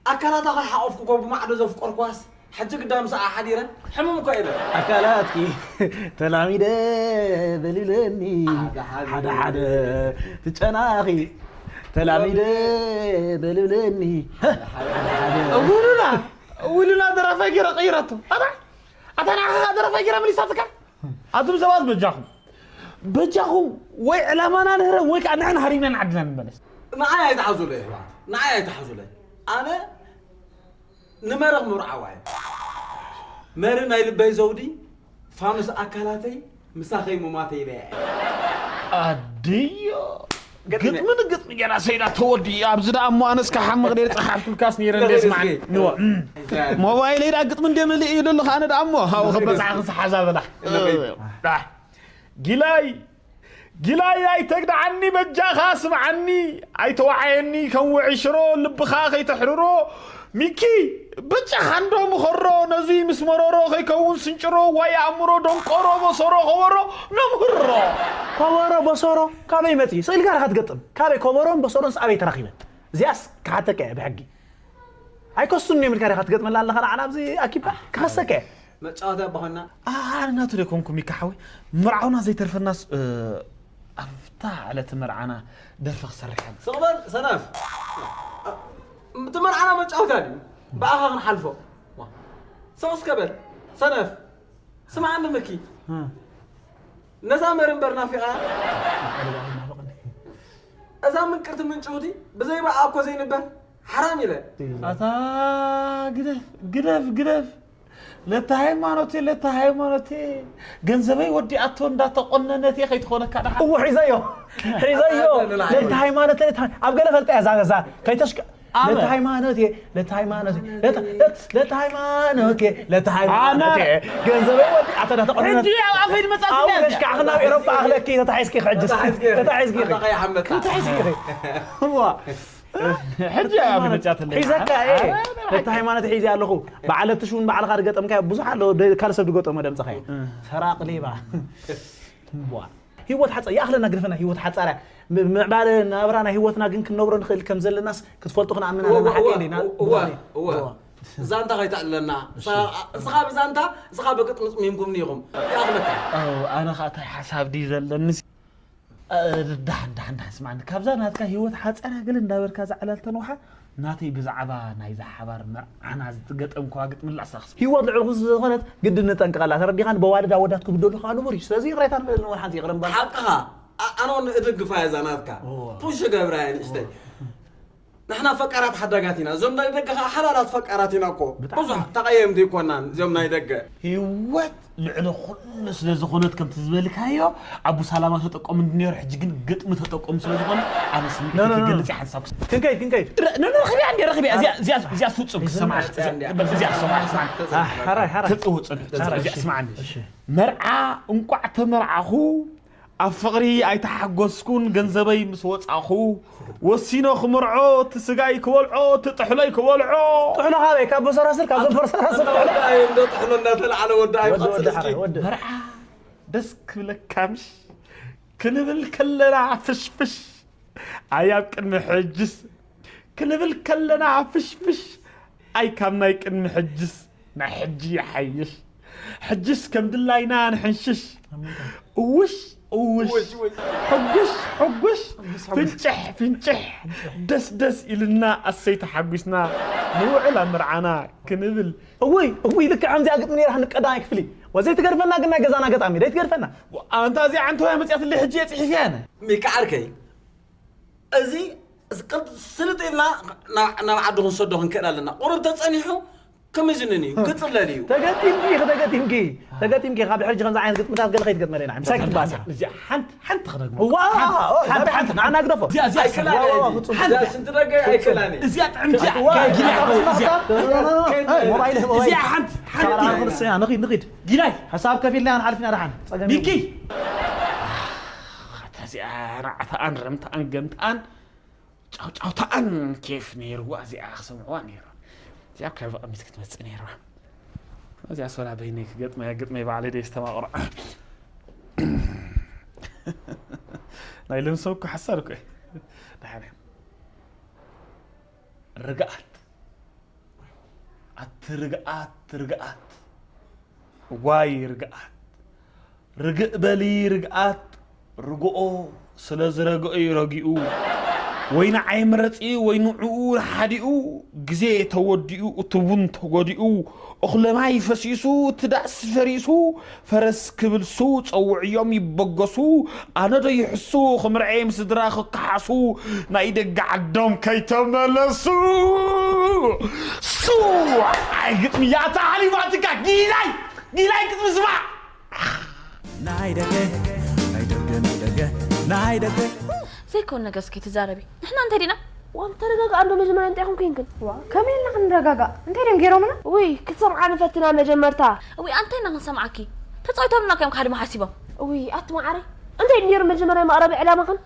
ኣካላታ ከይሓቆፍኩ እኮ ብማዕዶ ዘፍቀርኳስ፣ ሕጂ ግዳ ምስኣ ሓዲረ፣ ሕሙም እኮ እየ። ኣካላትኪ ተላሚደ በልብለኒ፣ ሓደ ሓደ። ሓደ ሓደ ትጨናኺ፣ ተላሚደ በልብለኒ፣ ሓደ ሓደ። እውሉላ፣ እውሉላ ደራፋይ ገይረ ቀይረቶ። ኣታ፣ ኣታ ንዓኻ ደራፋይ ገይረ መሊሳትካ? ኣቱም ሰባት በጃኹም። በጃኹም ወይ ዕላማና ንህረም ወይ ከዓ ንሕና ሃሪምና ንዓድና ንመለስ። ንዓይ ኣይትሓዙለይ ኣሕዋት፣ ንዓይ ኣይትሓዙለይ። ኣነ ንመርኺ ምርዓዋ እየ። መሪ ናይ ልበይ ዘውዲ፣ ፋኑስ ኣካላተይ፣ ምሳኸይ ሙማተይ ኢለ እየ። ኣድዮ። ገጥመ። ግጥሚ ንግጥሚ ገና ሰይዳ ተወዲ ኣብዚ ደኣ እሞ ኣነስ ክሓምቕ ነይረ ጸሓፍኩልካስ ነይረ እንደ ስማዕ። ንዎ። ሞባይለይ ደኣ ግጥሚ እንደ ምልእ ኢሉ ኣለኻ ኣነ ደኣ እሞ ሃው ከበጻሕ ክሰሓዛ በላ። ዳ። ጊላይ ጊላይ ኣይተግድዓኒ በጃኻ ስምዓኒ ኣይተዋዓየኒ ከም ውዒ ሽሮ ልብኻ ከይተሕርሮ ሚኪ በጃኻ እንዶ ምኸሮ ነዚ ምስ መረሮ ከይከውን ስንጭሮ ዋይ ኣእምሮ ደንቆሮ በሰሮ ከበሮ ነምህሮ። ከበሮ በሰሮ ካበይ መጺ? ስቕ ኢልካ ዲኻ ትገጥም? ካበይ ከበሮን በሰሮንስ ኣበይ ተራኺበን? እዚኣስ ክሓተካ እየ ብሕጊ። ኣይከሱን እዮም ኢልካ ዲኻ ትገጥመላ ኣለኻ ንዓና ኣብዚ ኣኪብካ? ክኸሰካ እየ። መጻወቲ ኣቦ ኾና። ኣነ ናቱ ዶ ኮንኩ ሚካ ሓወይ? መርዓውና ዘይተርፈናስ፣ እ፣ ኣብታ ዕለት መርዓና ደርፊ ክሰርሕ እየ። ስቕ በል ሰነፍ። እቲ መርዓና መጻወታ ድዩ? ብኣኻ ክንሓልፎ። ስቕ እስከ በል ሰነፍ። ስምዓኒ ምኪ። እ። ነዛ መሪ እምበር ናፊቓ። እዛ ምንቅርቲ ምንጭውቲ ብዘይ ብኣ እኮ ዘይንበር። ሓራም ኢለ። ኣታ ግደፍ፣ ግደፍ፣ ግደፍ። ለታ ሃይማኖቴ፣ ለታ ሃይማኖቴ። ገንዘበይ ወዲኣቶ እንዳተቆነነት እየ ከይትኾነካ ደሓ። እዎ፣ ሒዘዮ። ሒዘዮ። ኣታ ንላዕሊ። ለታ ሃይማኖቴ፣ ለታ፣ ኣብ ገለ ፈልጠ እያ እዛ፣ እዛ፣ ከይተሽቀ-፣ ኣበ። ለታ ሃይማኖቴ፣ ለታ ሃይማኖቴ፣ ለታ፣ ለታ ሃይማኖቴ፣ ለታ ሃይማኖቴ። ኣነ ገንዘበይ ወዲኣቶ እንዳተቆነነት። ሕጂ ኣብ ኣፈይ ድመጻት ኣው ኢለ። ከሽካዕኽና ኣብ ኤሮጳ ኣኽለኪ፣ ተታሒዝኪ ሕጅስ። ተታሒዝኪ። ተታሒዝኪ። ኣታ ቀያሕ ኣንበጣ። ተታሒዝኪ። እዋ። ሕጂ ኣብ ምርጫ ተለና። ሒዘካ እየ። ኣረ፣ ነታ ሃይማኖት ሒዘ ኣለኹ። በዓለትሽ እውን ባዕልኻ ድገጠምካዮ ብዙሕ ኣሎ። ደ-፣ ካልእ ሰብ ድገጠሞ ደምፅኻ እየ። እ። ሰራቕ ሌባ። እዋ። ህይወት ሓፃ-፣ ይኣኽለና ግደፈና፣ ህይወት ሓፃርያ። ም-፣ ምዕባለ ናብራ ናይ ህይወትና ግን ክንነብሮ ንኽእል ከም ዘለናስ ክትፈልጡ ክንኣምን እወ፣ ኣለና። ሓቂ እወ፣ እንዲና? እወ፣ እወ። እወ። ዛንታ ከይተዕልለና። እሺ። ንስኻ፣ ንስኻ ብዛንታ፣ ንስኻ ብግጥሚ ጽሚምኩምኒ ኢኹም። ይኣኽለካ። ኣው፣ ኣነ ኸኣ እንታይ ሓሳብ ድዩ ዘለኒ? እ፣ ዳሕን፣ ዳሕን፣ ዳሕን ስምዓኒ። ካብዛ ናትካ ህይወት ሓጻራ ገለ እንዳበልካ እዛ ዕላል ተንውሓ፣ ናተይ ብዛዕባ ናይዛ ሓባር መርዓና ዝገጠምክዋ ግጥሚ ላዕሳ ክስ-፣ ህይወት ልዕሊ ኩሉ ስለ ዝኾነት ግድን ንጠንቀቐላ። ተረዲኻኒ? በዋልድ ኣወዳት ክብደሉ ከኣ ንቡር እዩ። ስለዚ ይቕሬታ ንበል፣ ንወን ሓንቲ ይቕረ ምባል። ሓቅኻ። ኣ-፣ ኣነ እውን እድግፋ እያ እዛ ናትካ። እወ። ፑሽ ገብራ እያ ንእሽተይ። እወ። ንሕና ፈቃራት ሓዳጋት ኢና። እዞም ናይ ደገ ኸዓ ሓላላት ፈቃራት ኢና እኮ። ብጣዕሚ። ብዙሕ ተቐየምቲ ኣይኮናን እዞም ናይ ደገ። ህይወት ልዕሊ ኩሉ ስለ ዝኾነት ከምቲ ዝበልካዮ፣ ኣቡ ሳላማ ተጠቆም እንዲ ነይሩ፣ ሕጂ ግን ግጥሚ ተጠቆም ስለ ዝኾነ፣ ኣነ ስምዒት ኖ፣ ኖ፣ ኖ። ክገልጽ እየ ሓንሳብ ክስ-፣ ክንከይድ፣ ክንከይድ። ረ-፣ ኖ፣ ኖ፣ ረኺበያ እንዴ፣ ረኺበያ። እዚኣ፣ እዚኣ፣ እዚኣ ፍጹም እዚኣ ክሰምዓ፣ ፍጹም እዚኣ፣ እዚኣ ክሰምዓ፣ ስምዓ። አ፣ ሕራይ፣ ሕራይ። ተጽውጽ፣ ሕራይ፣ ተጽውጽ፣ እዚኣ እሺ። ስምዓኒ። እሺ። መርዓ እንቋዕ ተመርዓኹ፣ ኣብ ፍቕሪ ኣይተሓጎስኩን፣ ገንዘበይ ምስ ወጻኹ፣ ወሲኖ ክምርዖ፣ እቲ ስጋይ ክበልዖ፣ እቲ ጥሕሎይ ክበልዖ። ጥሕሎ ካበይ? ካብ በሰራስር፣ ካብ ዘፈርሰራስር ጥሕሎ? ወዲ ኣይ፣ እንዶ ጥሕሎ እናተለዓለ ወዲ ኣይ፣ ወዲ፣ ቀጽል ወዲ እስኪ። ሓራይ፣ ወዲ። መርዓ ደስ ክብለካ ምሽ? ክንብል ከለና ፍሽፍሽ፣ ኣይ ኣብ ቅድሚ ሕጅስ ክንብል ከለና ፍሽፍሽ፣ ኣይ ካብ ናይ ቅድሚ ሕጅስ ናይ ሕጂ ይሓይሽ። ሕጅስ ከም ድላይና ንሕንሽሽ። እውሽ፣ እውሽ። እውሽ፣ እውሽ። ሕጉሽ፣ ሕጉሽ። ሕጉስ፣ ሕጉስ። ፍንጭሕ፣ ፍንጭሕ። ደስ፣ ደስ ኢልና ኣሰይ ተሓጒስና። ንውዕል ኣብ መርዓና ክንብል። እውይ፣ እውይ፣ ልክዕ ከምዚኣ ግጥሚ ነይራ ንቀዳማይ ክፍሊ። ወዘይ ትገድፈና ግን ናይ ገዛና ገጣሚ፣ ደይ ትገድፈና። ኣንታ እዚኣ ዓንተወያ መጽያትለይ ሕጂ እየ ጽሒፈያ ኣነ። ሚካ ዓርከይ፣ እዚ፣ እዚ ቅድ-፣ ስልጥ ኢልና ናብ፣ ናብ ዓዲ ክንሰዶ ክንክእል ኣለና። ቁሩብ ተጸኒሑ ክምዝንን እዩ፣ ክጽለል እዩ። ተገጢምኪ ኢኺ፣ ተገጢምኪ። ተገጢምኪ። ካብ ሕጂ ከምዚ ዓይነት ግጥምታት ገለ ከይትገጥመለና። ምሳይ ክትባእስ ኢኻ። እዚኣ ሓንቲ፣ ሓንቲ ክደግሞ። ዋ፣ ሓንቲ፣ ዋ፣ ሓንቲ፣ ሓንቲ፣ ሓንቲ። ንዓና ግደፎ። እዚኣ፣ እዚኣ ኣይክእላን ስምዓዋ፣ እየ። ፍጹም። እዚኣ እዚኣ። ሽንቲ ደገ ኣይክእላን እየ። እዚኣ ጥዕምቲ እያ። ዋ፣ ዋ፣ ከጊዳ ዋ፣ እዚኣ። ዋ፣ ዋ፣ ዋ፣ ሞባይል፣ ሞባይል። እዚኣ ሓንቲ፣ ሓንቲ። ሳራ፣ ንኽድ፣ ንኺድ፣ ንኺድ። ጊላይ። ሕሳብ ከፊልና ንሓልፍ ኢና ደሓን። ጸገም ሚኪ። የብሉን። እዚኣ ራዕታኣን ረምታኣን ገምታኣን ጫውጫውታኣን ኬፍ ነይርዋ። እዚኣ ክሰምዕዋ ነይሩ። እዚኣ ካብ ቀሚት ክትመጽእ ነይርዋ። እዚኣ ሶላ በይነይ ክገጥመያ ግጥመይ ባዕለይ ደይ ዝተማቕሮ። ናይ ሎም ሰብ እኮ ሓሳድ እኮ እዩ። ደሓን እያ። ርግኣት። ኣቲ ርግኣት፣ ርግኣት። ዋይ ርግኣት። ርግእ በሊ ርግኣት። ርግኦ ስለ ዝረግኦ እዩ ረጊኡ። ወይ ንዓይ ምረጺ ወይ ንዕኡ ንሓዲኡ። ግዜ ተወዲኡ እቲ ቡን ተጎዲኡ። እኽለ ማይ ፈሲሱ እቲ ዳስ ፈሪሱ። ፈረስ ክብል ሱ ጸውዕዮም ይበገሱ። ኣነ ዶ ይሕሱ ክምርዐይ ምስ ስድራ ክከሓሱ። ናይ ደገ ዓዶም ከይተመለሱ። ሱ ኣይ ግጥሚ ያታ ሓሊፋትካ ጊላይ ጊላይ ግጥሚ ስማዕ። ናይ ደገ ናይ ደገ ናይ ደገ ናይ ደገ ዘይኮን ነገር እስኪ ትዛረቢ። ንሕና እንታይ ዲና? ዋም ተረጋጋ። ኣንዶ መጀመርያ እንታይ ኹም ኮይንክን? ዋ ከመይ ኢልና ክንረጋጋ? እንታይ ድም ገይሮምና? ውይ ክትሰምዓ ንፈትና መጀመርታ። ውይ ኣንታይ ኢና ክንሰምዓኪ? ተጻዊቶምና እዮም ካድማ ሓሲቦም። ውይ ኣቲ መዓረይ እንታይ ነይሩ መጀመርያ መቕረቢ ዕላማኽን?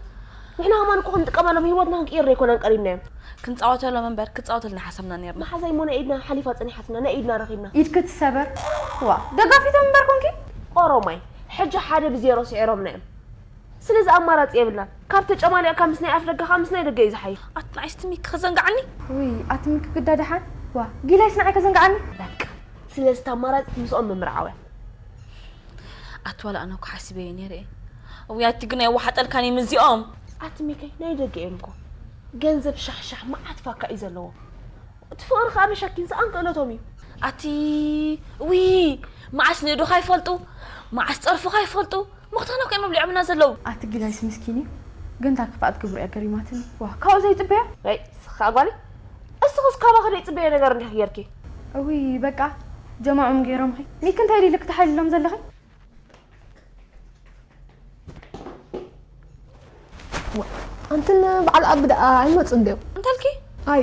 ንሕና ከማን እኮ ክንጥቀመሎም ህይወትና ክንቅይር ዘይኮነን ቀሪብናዮም። ክንጻወተሎም እምበር ክጻወተልና ሓሰብና ነርና። መሓዛይ ሞ ናይ ኢድና ሓሊፋ ጸኒሓትና ናይ ኢድና ረኺብና። ኢድኪ ትሰበር። ዋ ደጋፊቶም እምበር ኮንኪ? ኦሮማይ ሕጂ ሓደ ብዜሮ ስዒሮምና እዮም። ስለዚ ኣማራጺ የብልናን። ካብ ተጨማሊቕካ ምስ ናይ ኣፍ ደገኻ ምስ ናይ ደገ እዩ ዝሓይሽ። ኣቲ ንዓይ እስቲ ሚኪ ከዘንግዓኒ። ውይ ኣቲ ሚኪ ግዳ ደሓን። ዋ ጊላይስ ንዓይ ከዘንግዓኒ። በቃ ስለዚ እቲ ኣማራጺ ምስኦም ምምርዓው እያ። ኣቲ ዋላ ኣነ እኮ ሓሲበዮ ነይረ እየ። ውይ ኣቲ ግን ኣይወሓጠልካን እዩ ምስዚኦም። ኣቲ ሚከይ ናይ ደገ እዮም እኮ። ገንዘብ ሻሕሻሕ መዓት ፋካ እዩ ዘለዎ። እቲ ፍቕሪ ከዓ መሸኪን ሰኣን ክእለቶም እዩ። ኣቲ ውይ መዓስ ንእዱኻ ይፈልጡ መዓስ ፀርፉኻ ይፈልጡ። ምኽታና እኮ እዮም ኣብሊዖምና ዘለዉ። ኣቲ ጊላይስ ምስኪን እዩ። ግን እታ ክፍኣት ግብሩ እያ ገሪማትኒ። ዋ ካብኡ ዘይፅበያ። ኣይ ስኻ ጓሊ እስኽስ ካባኺ ዘይፅበዮ ነገር እንዲኺ ጌርኪ። እውይ በቃ ጀማዖም ገይሮምኺ። ሚኪ እንታይ ኢሉ ክትሓልሎም ዘለኺ? ዋ፣ ኣንትን በዓል ኣቢ ደኣ ኣይመጹን ድዮም? እንተልኪ? ኣይ፣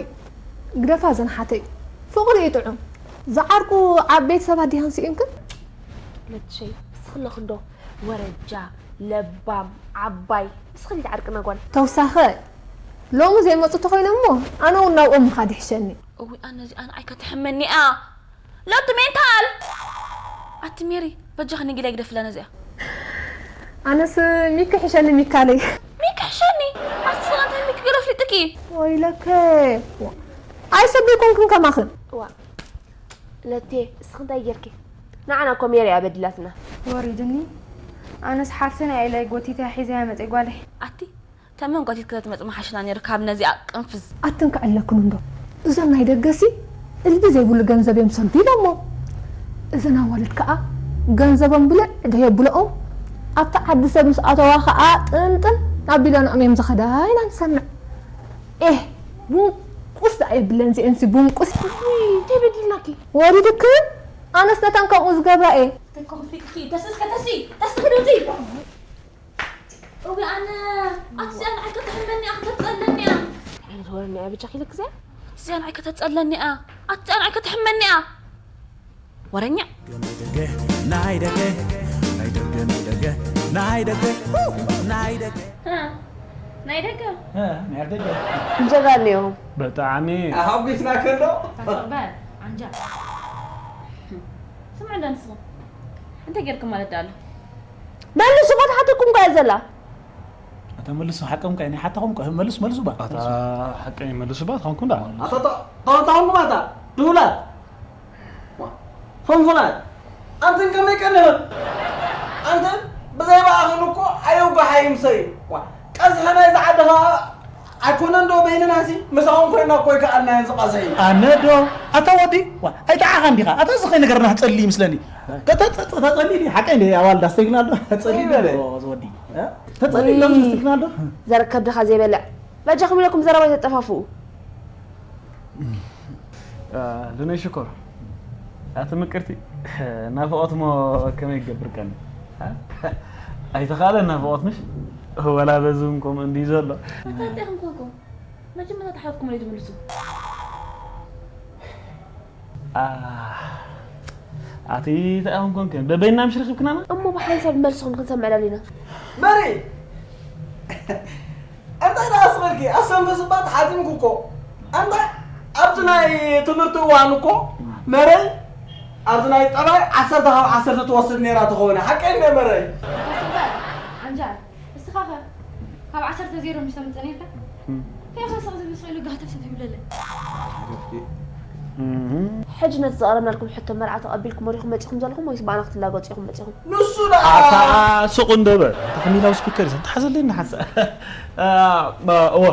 ግደፋ ዘንሓተይ። ፍቕሪ እዩ ጥዑም። ዝዓርቁ ዓበይቲ ሰባት ዲሃን ስኢንክን? ለትሸይ፣ እስኺ ኣለኺ እንዶ ወረጃ፣ ለባም፣ ዓባይ፣ እስኺ እንዲ ዓርቅና ጓል። ተውሳኸ፣ ሎሚ ዘይመጹ ተኾይኖም እሞ፣ ኣነ እውን ናብኦም ምኻድ ይሕሸኒ። እውይ፣ ኣነ እዚኣ ንዓይ ከተሕመኒ እያ። ለውጢ ሜንታል። ኣቲ ሜሪ፣ በጃኺ ንጊላይ ግደፍላ ነዚኣ። ኣነስ ሚኪ ሕሸኒ ሚካለይ። ሚኪ ሕሸኒ? ኣቲ ሰላምታይ ሚኪ ገለ ኣፍሊጥኪ? ወይለከ። ኣይሰብ ዘይኮንክን ከማኽን። ዋ። ለቴ፣ እስኺ እንታይ ጌርኪ? ንዓና እኮ ሜሪ እያ በዲላትና። ወሪድኒ። ኣነስ ሓፍትና ኢለ ጎቲታ ሒዘያ መጸ ጓለይ። ኣቲ ተመን ጓቲት ክተትመጽ መሓሽና ነይሩ ካብ ነዚኣ ቅንፍዝ። ኣትን ከዕለክን እንዶ። እዞም ናይ ደገሲ እልቢ ዘይብሉ ገንዘብ እዮም ሰንፊዶሞ። እዘን ኣዋልድ ከኣ ገንዘቦም ብልዕ ደየብልኦም። ኣብቲ ዓዲ ሰብ ምስ ኣተዋ ከኣ ጥንጥን ኣቢለንኦም እዮም ዝኸዳ ኢና ንሰምዕ። ኤህ፣ ቡንቁስ ደኣ የብለን እዚኤንሲ ቡንቁስ። ውይ፣ እንታይ በዲልናኪ? ወሪድክን? ኣነስ ነተን ከምኡ ዝገብራ እየ። ተኮፍሊጥኪ፣ ተስእስከ ተሲ፣ ተስክዱቲ። እውይ ኣነ ኣቲ እዚኣ ንዓይ ከተሕመኒ እያ ከተጸለኒ እያ። እንታይ ዓይነት ወረ እኒኣ በጃኺ ኢለኪ እዚኣ? እዚኣ ንዓይ ከተጸለኒ እያ። ኣቲ እዚኣ ንዓይ ከተሕመኒ እያ። ወረኛ። ናይ ደገ ናይ ደገ ናይ ደገ ናይ ደገ ናይ ደገ ናይ ደገ እ፣ ናይ ደገ። ጀጋኑ እዮም። ብጣዕሚ። ኣሃጉስና ከሎ። ታስቕበል፣ ዓንጃ። ስምዕ እንዳ ንስኹም። እንታይ ጌርኩም ማለት ደኣ ኣሎ? መልሱ፣ እኮ ትሓተኩም እኮ እያ ዘላ። ኣታ መልሱ፣ ሓቅም ከ፣ ናይ ሓታኹም ከ፣ መልሱ፣ መልሱ ባ። ኣታ ሓቀይ መልሱ ባ፣ ትኾንኩም ደኣ። ኣታ፣ ኣታ፣ ኣታ፣ ኣታ፣ ኣታ፣ ድውላት። ዋ፣ ፈንፉናት። ኣንተን ከመይ ቀንህን? ኣንተን ብዘይ ብኣኽን እኮ ኣየጓሓ ይምሰዩ። ዋ፣ ቀዝሐ ናይዚ ዓዲ ኸኣ ኣይኮነን ዶ በይንናሲ ምሳኹም ኮይና እኮ ኣይከኣልናዮን ዝቐዝሐ እዩ። ኣነ ዶ? ኣታ ወዲ፣ ዋ፣ ኣይጠዓኻን ዲኻ? ኣታ እዚ ኸይ ነገር ናህ ጸሊ ይመስለኒ። ተ-፣ ተ-፣ ተ-፣ ተጸሊ ዲ? ሓቀይ እንደ ኣዋልድ ኣስተግና ዶ? ተጸሊ ዶ? እይ በለ። ኦ፣ እዚ ወዲ። እ? ተጸሊ ዶ? እይ። ኣስተግና ዶ? ዘረከብ ድኻ ዘይበልዕ። በጃኹም ኢለኩም ዘረባ ኣይተጠፋፍኡ። እ፣ ሉነይ ሽኮር፣ ኣቲ ምቅርቲ፣ ናፍቖት እሞ ከመይ ክገብር ቀኒ? እ? ኣይተኻእለን ናፍቖት ምሽ? ወላ በዚ እውን ከምኡ እንድዩ ዘሎ። ኣታ እንታይ ኢኹም ኮንኩም? መጀመርታ ተሓትኩም ለይትምልሱ። ኣ፣ ኣቲ እንታይ ኢኹም ኮንኩም? በበይንና ምሽ ረኺብክናና? እሞ ብሓንሳብ መልስኹም ክንሰምዕ ደሊና። መሪ! እንታይ ደኣ ኣስበልኪ? ኣስተንፈስ እባ ተሓቲምኩ እኮ። እንታይ ኣብዚ ናይ ትምህርቲ እዋን እኮ መረይ ኣብዚ ናይ ጠባይ ዓሰርተ ካብ ዓሰርተ ትወስድ ነይራ ትኸውን። ሓቀይ እንደ መረይ። ኣስበ፣ ዓንጃል፣ እስኻ ኸ ካብ ዓሰርተ ዜሮ ምሽ ተምጽእ ነይርካ? ከይኻ ስቕ ዝብል ስቕ ኢሉ ጋህተፍ ሰብ ይብለለይ። ሕጂ ነቲ ዘቕረብናልኩም ሕቶ መርዓ ተቐቢልኩም ወሪኹም መጺኹም ዘለኹም ወይስ ብኣና ክትላገጹ ኢኹም መጺኹም? ንሱ ደኣ ኣታ ሱቕ እንዶ በል። ተኽኒላው ስፒከር ይዘን ተሓዘለይ ንሓንሳ። እወ፣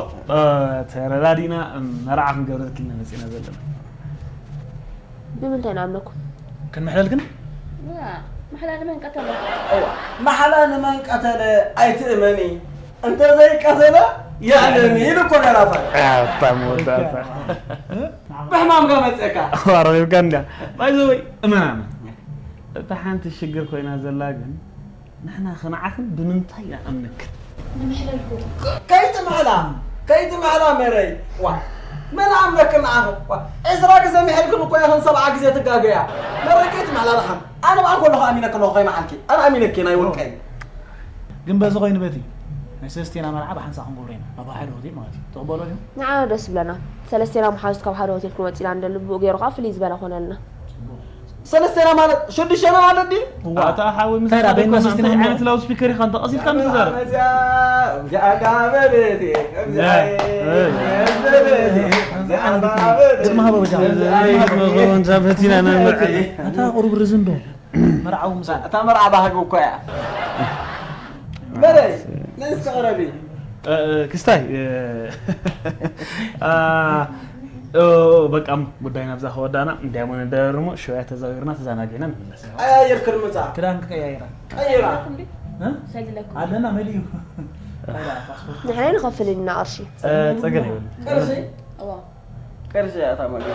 ተረዳዲና መርዓ ክንገብረልኪ ኢና መጺና ዘለና። ንምንታይ ንኣምነኩም? ክንምሕለል ግን? ዋ፣ ማሕላ ንመን ቀተለ? እዋ፣ ማሕላ ንመን ቀተለ ኣይትእመኒ፣ እንተ ዘይቀተለ የዕለኒ ኢሉ እኮ ደራፋይ። ኣታ መወዳእታ። ብሕማምካ መጸካ። ኣረኺብካ እንድያ። ባይ ዘ ወይ፣ እመናና። እታ ሓንቲ ሽግር ኮይና ዘላ ግን ንሕና ክንዓኽን ብምንታይ ንኣምነክን? ንምሕለልኩ። ከይትምሕላ፣ ከይትምሕላ መረይ። ዋ፣ መን ኣምነክን ንዓኽን? ዋ፣ ዕስራ ግዜ ምሒልክን እኮ ኢኽን ሰብዓ ግዜ ትጋገያ። መረይ ከይትምሕላ ደሓን። ኣነ ብኣን ከለኹ ኣሚነኪ ኣለኹ ከይመሓልኪ። ኣነ ኣሚነኪ ናይ ውልቀይ። ግን በዚ ኮይኑ በቲ ናይ ሰለስቴና መርዓ ብሓንሳእ ክንገብሮ ኢና። ኣብ ሓደ ሆቴል ማለት እዩ። ትቕበሎ ዲኹም? ንዓና ደስ ይብለና። ሰለስቴና መሓዙት ካብ ሓደ ሆቴል ክንወጽእ ኢና ንደሊ። ብኡ ገይሩ ከኣ ፍልይ ዝበለ ኮነልና። ሰለስቴና ማለት ሽዱሽቴና ማለት ድዩ? እዋ። ኣታ ሓወይ፣ ምስ እንታይ ደኣ፣ በይንና እንታይ ሰለስቴና ዓይነት ላውድ ስፒከር ኢኻ እንተ ቀሲልካ ንትዛረብ? እዚኣ፣ እዚኣ ጋበለት እየ። እዚኣ እየ። እዚኣ እየ። እዚኣ ጋበለት። ቅድሚ ሃቦ በጃ። እዚኣ እየ። ቅድሚ ሃቦ በጃ። በቲና ነምርዐ። ኣታ ቁሩብ ርዝን ዶ? መርዓዊ ምሳሌ። እታ መርዓ ባህጊ እኮ እያ። መረይ፣ ነይ እስኪ ቅረቢ። እ፣ እ፣ ክስታይ፣ እ፣ አ፣ ኦ፣ በቃ ጉዳይ ናብዛ ከወዳእና እንዲያሞ ንደረርሞ ሸውያ ተዛዊርና ተዛናጊዕና ንመለስ። ኣያይር ክርምጻ። ክዳን ክቀያይራ። ቀይራ። ኣለኩም ድዩ? እ? ሰልለኩም። ኣለና መሊዩ። ፓስፖርት። ንሕና ንኸፍል ኢና ቅርሺ። እ፣ ጸገም የብሉን። ቅርሺ? እዋ። ቅርሺ እያ እታ መግቢ።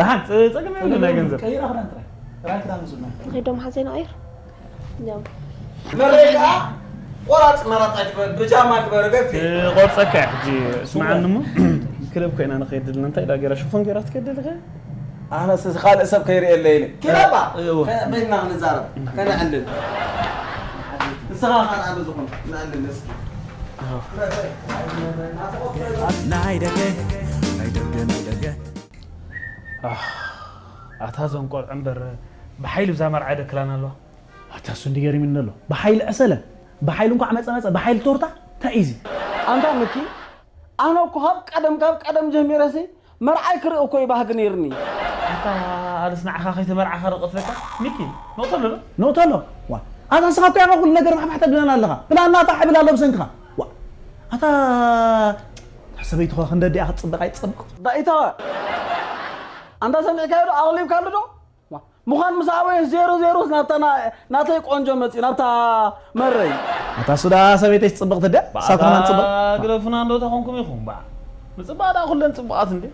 ደሓን፣ ጸ-፣ ጸገም የብሉን ናይ ገንዘብ። ቀይራ ክዳን ጥራይ። ጥራይ ክዳን ምስልና። ንኸይድ ዶ መሓዘይ ንቐይር? ያው። መለይ ከኣ ቆራጽ መራጻ ግበር፣ ብጃማ ግበር፣ ገፊ። እ፣ ቆርጸካ እየ ሕጂ። ስምዓኒ እሞ፣ ክለብ ኮይና ንኸይድ ዘለና እንታይ ኢላ ገይራ ሽፎን ገይራ ትከይድ ኣለኻ? ኣነስ ካልእ ሰብ ከይርእየለይ ኢለ። ኪድ ኣባ፣ እ፣ እወ። ከ-፣ በይና ክንዛረብ፣ ከነዕልል። ንስኻ ካልኣ በዚ ኹን፣ ነዕልል እስኪ። ናይ ደገ፣ ናይ ደገ፣ ናይ ደገ። ኣህ፣ ኣታ እዞም ቆልዑ እምበር ብሓይሊ ብዛ መርዓ ይደክላና ኣለዋ። ኣታ እሱ እንዲ ገሪምኒ ኣሎ። ብሓይሊ ዕሰለ፣ ብሓይሊ እንኳዕ መጸ መጸ፣ ብሓይሊ ቶርታ፣ እንታይ እዩ እዚ? ኣንታ ምኪ፣ ኣነ እኮ ካብ ቀደም፣ ካብ ቀደም ጀሚረሲ መርዓይ ክርኢ እኮ ይባህግ ነይርኒ። ኣታ ኣነስ ንዓኻ ከይተመርዓኻ ዶ ቀትለካ? ሚኪ፣ ነቕተሎ ዶ? ነቕተሎ? ዋ፣ ኣታ ንስኻ እኮ ኢኻ ኩሉ ነገር ፋሕፋሕ ተብለና ኣለኻ። ፕላንና ፋሕ ይብል ኣሎ ብሰንክኻ። ዋ፣ ኣታ ሰበይትኻ ክንደ ዲኣ ክትጽብቕ ኣይትጸብቕ? ዳኢታ፣ ኣንታ ሰሚዕካዮ ዶ? ኣቕሊብካሉ ዶ? ዋ፣ ምዃን ምስ ኣበየ ዜሮ ዜሮስ ናብታ ና-፣ ናተይ ቆንጆ መጺኡ፣ ናብታ መረይ። ኣታ ሱዳ ሰበይተይ ጽብቕቲ ድያ? ሳብ ከማን ጽብቕ። ግደፉና እንዶ ተኾንኩም ኢኹም፣ ባዕ። ምጽባቕ ደኣ ኩለን ጽቡቓት እንዴ?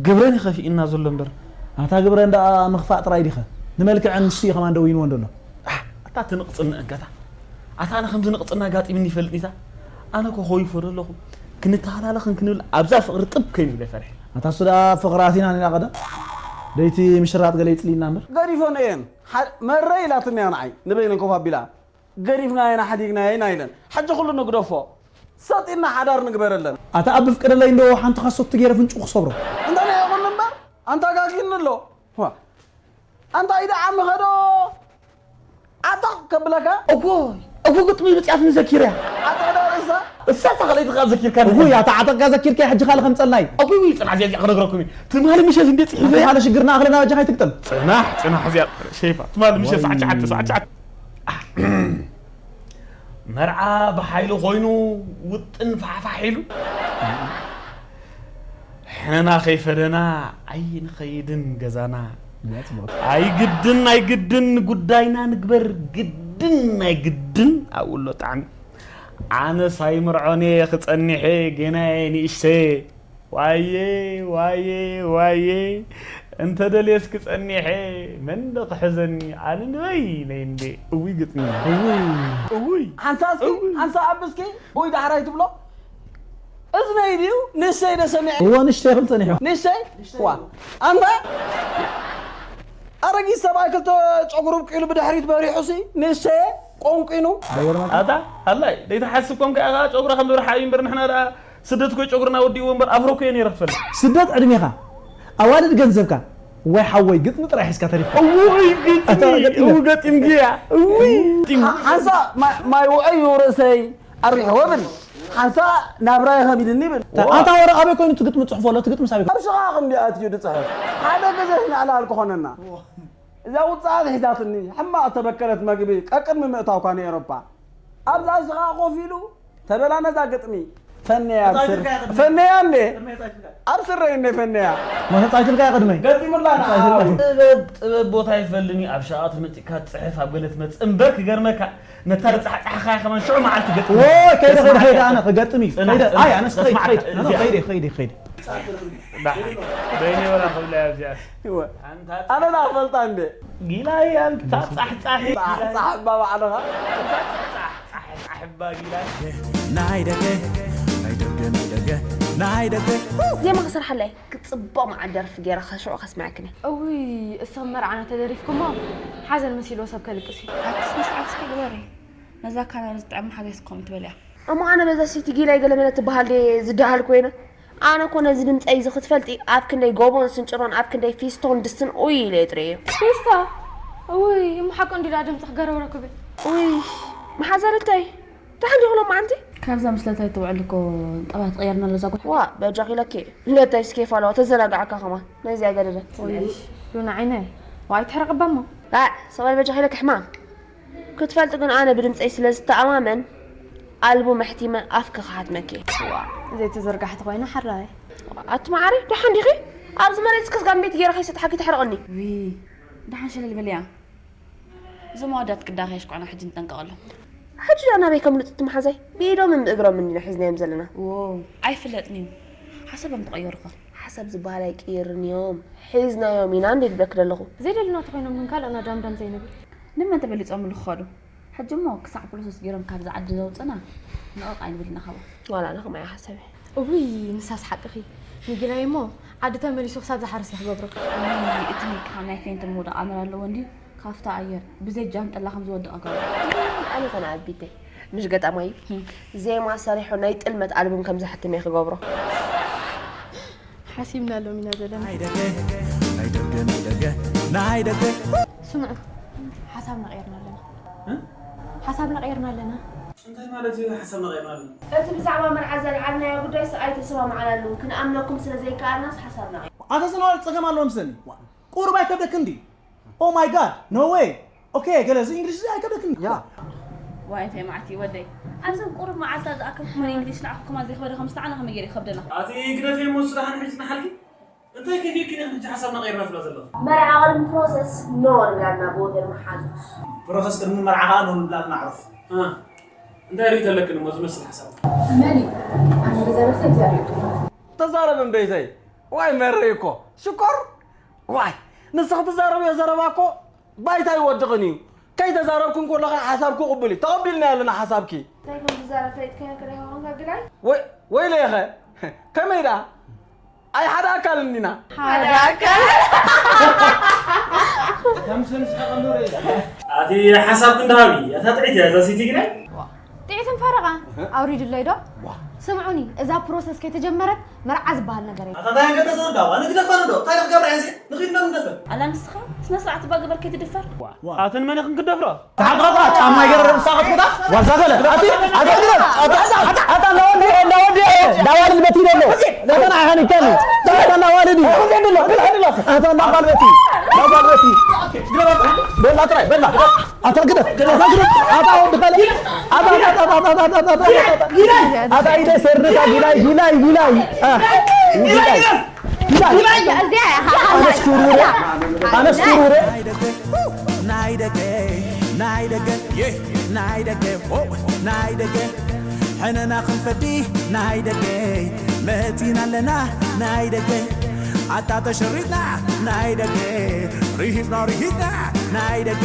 ግብረን ይኸፊእና ዘሎ እምበር። ኣታ ግብረን ደኣ ምኽፋእ ጥራይ ዲኸ? ንመልክዐን ንሱ እዩ ከማን ደዊንወን ዘሎ። ኣሕ፣ ኣታ ትንቕጽንአን ከታ። ኣታ ኣነ ከምዚ ንቕጽና ኣጋጢምኒ ይፈልጥኒታ? ኣነ እኮ ኮይፎ ዶ ኣለኹ? ክንተሃላለኽን ክንብል ኣብዛ ፍቕሪ ጥብ ከይንብል እየ ፈሪሐ። ኣታ እሱ ደኣ ፍቕሪ ኣቲና ኢና ቀደም። ደይቲ ምሽራጥ ገለ ይጽልይና እምበር። ገዲፎን እየን። ሓ-፣ መረይ ኢላትኒ እያ ንዓይ። ንበይነን ኮፍ ኣቢላ። ገዲፍናየን ኣሕዲግናየን ኣይለን። ሕጂ ኩሉ ንግደፎ። ሰጢና ሓዳር ንግበረለን። ኣታ ኣብ ፍቅደለይ እንዶ ሓንቲ ካሶት ገይረ ፍንጩ ክሰብሮ። እንታይ ይኹን እምበር፣ ኣንታ ጋጊኒ ኣሎ። ዋ። ኣንታ ኢደ ዓሚ ኸዶ ዓጠቕ ከብለካ? እኮ፣ እኮ ግጥሚ ብጽያት ንዘኪርያ። ዓጠቕ ዶ ርእሳ? እሳ ተኸለይትኻ ዘኪርካ እኮ፣ ያ ተዓጠቕካ ዘኪርካ፣ ሕጂ ካልእ ከም ጸልናይ። እኮ፣ እኮ፣ ጽናሕ፣ እዚኣ፣ እዚኣ ክነግረኩም እየ። ትማሊ ምሸት እንዴ ጽሒፈ? ሓደ ሽግርና ኣኽለና በጃኻ ኣይትግጠም። ጽናሕ፣ ጽናሕ፣ እዚኣ፣ ሸይፋ። ትማሊ ምሸት ሰዓት ትሽዓተ፣ ሰዓት ትሽዓተ። መርዓ ብሓይሊ ኮይኑ ውጥን ፋሕፋሕ ኢሉ፣ ሕነና ከይፈደና ኣይንኸይድን ገዛና። That's not. ኣይግድን፣ ኣይግድን፣ ጉዳይና ንግበር ግድን፣ ኣይግድን ኣብኡ ኣሎ ጣዕሚ። ኣነስ ኣይምርዖን እየ ክጸኒሐ ገናየ ንእሽተየ። ዋየ፣ ዋየ፣ ዋየ፣ እንተ ደልየስ ክጸኒሐ፣ መን ዶ ክሕዘኒ? ኣነ ንበይነይ እንዴ። እውይ ግጥሚ። እውይ። እውይ። ሓንሳ እስኪ፣ እውይ። ሓንሳ ኣብ እስኪ፣ ኡይ ዳሕራይ ትብሎ። እዝነይ ድዩ? ንእሽተይ ዶ ሰሚዐ? እዎ፣ ንእሽተይ ክብል ጸኒሑ። ንእሽተይ? ዋ። ኣንታ ኣረጊት ሰብኣይ ክልተ ጨጉሩ ኣብቂሉ ብድሕሪት በሪሑሲ፣ ንእሽተየ ቆንቂኑ። ኣታ ኣላይ ደይትሓስብ ኮንካ ኢኻ ጨጉራ ከም ዝብርሓ እዩ እምበር ንሕና ደኣ ስደት ኮይ ጨጉርና ወዲእዎ እምበር ኣፍሮ ኮየ ነይረ ክፈልጥ። ስደት ዕድሜኻ ኣዋልድ ገንዘብካ ወይ ሓወይ ግጥሚ ጥራይ ሒዝካ ተሪፍካ። እውይ ግጥሚ እው ገጢምግያ እውይ ገጢም ሓንሳ ማይ ውዑይ እዩ ርእሰይ ኣሪሕዎ ብል ሓንሳ ናብራይ ኸቢድኒ ብል ኣታ ወረ ኣበይ ኮይኑ ትግጥሚ ጽሕፎ ኣሎ ትግጥሚ ሳበይ ኣብ ሽቓቕ እንዲ ኣትዩ ድጽሕፍ ሓደ ግዜ ንዕላል ክኾነና እዛ ውጽኣት ሒዛትኒ ሕማቕ ተበከለት መግቢ ቀቅድሚ ምእታውካ ንኤሮፓ ኣብዛ ሽቓቕ ኮፍ ኢሉ ተበላ ነዛ ግጥሚ ፈነያ ኣብ ስር ፈነያ እንዴ ኣብ ስረይ እንዴ ፈነያ መተጻይትልካ ቅድመይ ገጢሙላ ንዓኻ ጥበብ ጥበብ ቦታ ይፈልኒ ኣብ ሸቓቕ ትመጽእካ ትጽሕፍ ኣብ ገለ ትመጽእ እምበር ክገርመካ ነታ ዝጻሕጻሕኻያ ከማን ሽዑ መዓልቲ ገጥም ወይ ከይደ ከይደ ከይደ ኣነ ክገጥም እዩ ከይደ ኣይ ኣነስ ከይደ ከይደ ከይደ ከይደ በይነይ ወላ ክብላ እያ እዚኣ ኣነ ዳ ፈልጣ እንዴ ጊላ እያ ጻሕጻሒ ጻሕባ ባዕልኻ ጻሕባ ጊላ ናይ ደገ ናይ ደገ ናይ ደገ ናይ ደገ ዜማ ክሰርሓለይ ክፅቦ መዓት ደርፊ ገይረ ከሽዑ ከስምዐክን እየ። እውይ እሶም መርዓና ተደሪፍኩሞ ሓዘን መሲልዎ ሰብ ከልቅስ እዩ። ኣቲ ስነ ስርዓት እስኪ ግበሪ ነዛ ካናሪ ዝጥዕም ሓገዝ ክኸውን ትበልያ። እሞ ኣነ በዛ ሲቲ ጊላይ ገለመለ ትበሃል ድየ ዝደሃል ኮይነ ኣነ እኮ ነዚ ድምፀይ እዚ ክትፈልጢ ኣብ ክንደይ ጎቦን ስንጭሮን ኣብ ክንደይ ፊስቶን ድስትን ኡይ ኢለ እየ ጥረዮ። ፊስቶ? እውይ እሞ ሓቁ እንዲ ደኣ ድምፅኺ ገረውረ ክብል። ኡይ መሓዘርተይ ደሓን ዲኹ ሎማዓንቲ? ካብዛ ምስ ለታይ ትውዕል እኮ ጠባይ ትቕየርና ኣሎ እዛ ጓል። ዋእ በጃኺ ኢለኪ ለታይ እስከ ይፋለዋ ተዘናግዓካ ከማን ናይዚኣ ገደደ። ሉና ዓይነይ ዋእ ኣይትሕረቕባ እሞ። ኣእ ስቕ በል በጃኺ ኢለኪ ሕማም። ክትፈልጢ ግን ኣነ ብድምፀይ ስለ ዝተኣማመን ኣልቡም ኣሕቲመ ኣፍኪ ክሓትመኪ እየ። ዋእ ዘይተዘርጋሕቲ ኮይና ሓራይ። ኣቲ መዓረይ ደሓን ዲኺ? ኣብዚ መሬት እስከ ስጋን ቤት ገይረ ከይሰጥሓኪ ተሕርቕኒ። ውይ ደሓን ሸለል በልያ። እዞም ኣወዳት ቅዳ ከየሽኩዕና ሕጂ ንጠንቀቐሎም። ሕጂ ደኣ ናበይ ከምልጡ እቲ መሓዛይ? ብኢዶምን ብእግሮምን ኢና ሒዝናዮም ዘለና። ዎው ኣይፍለጥን እዩ። ሓሳቦም ተቐየሩ ኸ? ሓሳብ ዝበሃል ኣይቅይርን እዮም። ሒዝናዮም ኢና እንድየ ዝብለኪ ዘለኹ። ዘይደለና ተኾይኖም ግን ካልእና ዳምዳም ዘይንብል። ንመን ተበሊጾምሉ ክኸዱ? ሕጂ እሞ ክሳዕ ፕሮሰስ ገይሮም ካብዚ ዓዲ ዘውጽኡና ንቕቕ ኣይንብል ኢና ካብኦም። ዋላ ኣነ ከምኡ እየ ሓሳበይ። እውይ ንሳስ ሓቅኺ ንጊናይ እሞ ዓዲ ተመሊሱ ክሳብ ዝሓርስ እየ ክገብሮ። እውይ እቲ ሜክኻ ናይ ፌንት ምውዳቕ ኣመል ኣለዎ እንድዩ ካፍታ ኣየር ብዘይ ጃንጥላ ከም ዝወድቕ ኣገበሮ። ኣነ ኮነ ኣቢተይ ምሽ ገጣማይ ዜማ ሰሪሑ ናይ ጥልመት ኣልቡም ከም ዘሕትም እየ ክገብሮ። ሓሲብናሎም ኢና ዘለና። ናይ ደገ ናይ ደገ ናይ ደገ ናይ ደገ ስምዑ ሓሳብና ቀይርና ኣለና። ሓሳብና ቀይርና ኣለና። እንታይ ማለት እዩ ሓሳብና ቀይርና ኣለና? እቲ ብዛዕባ መርዓ ዘልዓልናዮ ጉዳይስ ኣይተሰማምዓናሉን። ክንኣምነኩም ስለ ዘይከኣልናስ ሓሳብና ቀይርና። ኣታ ዝነበረ ጸገም ኣለዎ ምስለኒ። ቁሩብ ኣይከብደክን ድዩ? Oh my God no way okay ገለ እዚ English እዚ ኣይከብደክን ድዩ? ዋይ እንታይ መዓት እዩ ወደይ ኣብዘን ቁሩብ መዓልታት ዝኣከልኩመን English ንዓኹም ከማን ዘይከበደ ከም ዝተዓና ከመይ ገይሩ ይኸብደና? ኣቲ ግደፊ እሞ ንሱ ደሓን ሕጂ ንሓልኪ እንታይ ከፊእክን ኢኺ ሕጂ ሓሳብና ቀይርና ትብላ ዘለኺ? መርዓ ቅድሚ ፕሮሰስ no ንብላልና ብወገን መሓዙት። ፕሮሰስ ቅድሚ መርዓ ከኣ no ንብላልና ኣዕሩኽ። እ እንታይ ርእይቶ ኣለክን እሞ ዝመስል ሓሳብ? መን እዩ? ኣነ ብዘረብተይ እንታይ ርእይቶ? ተዛረብ እምበይተይ ዋይ መረይ እኮ ሽኮር ዋይ ንስኺ ትዛረብዮ ዘረባ እኮ ባይታ ይወድቕን እዩ ከይተዛረብክን ከለኻ ሓሳብኪ ቅቡል እዩ ተቐቢልና ኣለና ሓሳብኪ እንታይ ከም ዝዛረብ ፈሊጥካዮ ክረኸ ኮንካ ግዳይ ወይለ ኢኸ ከመይ ደኣ ኣይ ሓደ ኣካል እንዲና ሓደ ኣካል ኣቲ ሓሳብ ክንድሃቢ እታ ጥዒት እያ እዛ ሲቲ ግዳይ ጥዒትን ፈረቓ ኣውሪድለይ ዶ ስምዑኒ እዛ ፕሮሰስ ከይተጀመረት መርዓ ዝበሃል ነገር የለን ኣታ እንታይ ገተ ተወዳ ዋ ንግደፋ ንዶ እንታይ ክገብራ እየ ንኺድ ዶ ንግደፈ ኣላ ንስኻ ስነ ስርዓት እባ ግበር ከይትድፈር ኣትን መን ኢኽን ክደፍሮ ተሓቕረባ ጫማ ይገረረ ንሳ ክትኩታ ዋዛ ገለ ኣቲ ኣታ ግረ ኣታ ኣታ እንዳወዲ እንዳወዲ እንዳዋልድ በቲ ደሎ ኣታ ናይ ሃኒ ከኒ ኣታ እንዳዋልድ ኣታ እንዳባል በቲ እንዳባል በቲ በላ ጥራይ በላ ኣታ ግደፍ ኣታ ግደፍ ኣታ ወዲ ከለ ኣታ ኣታ ኢደ ሰርታ ጊላይ ጊላይ ጊላይ ጊላይ ጊላይ ኣነስ ኩሩረ ኣነስ ኩሩረ ናይ ደገ ናይ ደገ ናይ ደገ ናይ ደገ ሕነና ክንፈዲ ናይ ደገ መጺና ኣለና ናይ ደገ ኣታ ተሸሪጥና ናይ ደገ ርሂጽና ርሂጽና ናይ ደገ